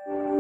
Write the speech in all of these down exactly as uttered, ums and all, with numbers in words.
Nwng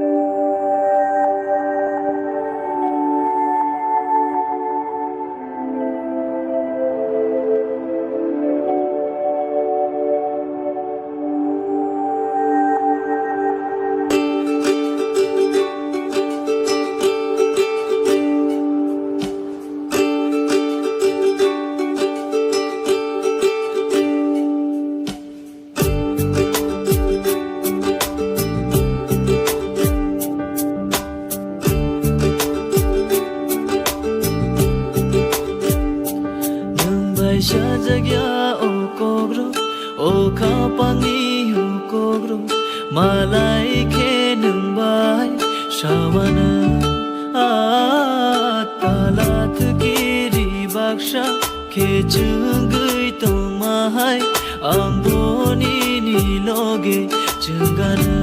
bai sajak ya o kokrok, o khapangni o kokrok, malai khe nwng bai samano. Atala thwkiri baksa khe chwngwi tongma hai, ang bo nini loge chwngano.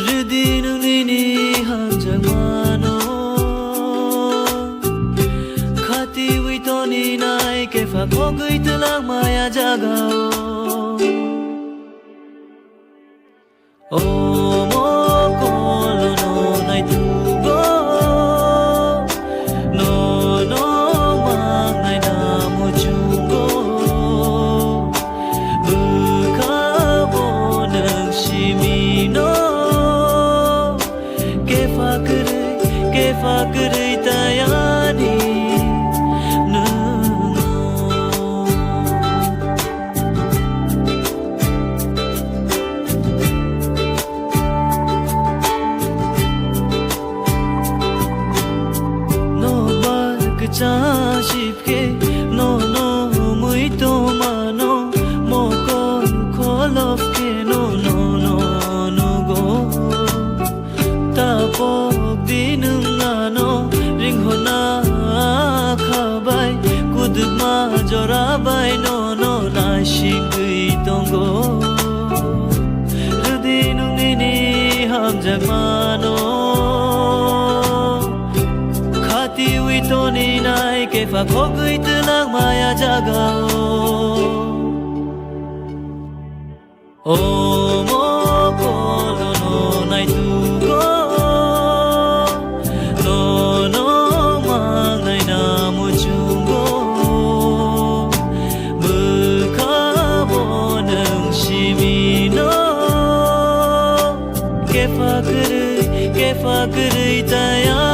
Rwdi nwng nini hamjakmano, khatiwi toni nai kepha khogwi twlangmaya jagao. Omo kolono naithugo, nono mangnai na muchungo. Bwkha bo nwng simino, kepha kwrwi, kepha kwrwi tayani nwng. Nokbar kwchang sip khe nono mui tongmano, mokol kholop khe nono nugo. Tapok di nwng ano ringhorna khabai, kudukma jora bai nono naisigwi tongo. Rwdi nwng nini hamjakmano, khatiwi toni nai kepha khogwi twlangmaya jagao. Omo kolono naithugo, nono mangnai na muchungo. Bwkha bo nwng simino, kepha kwrwi, kepha kwrwi taya.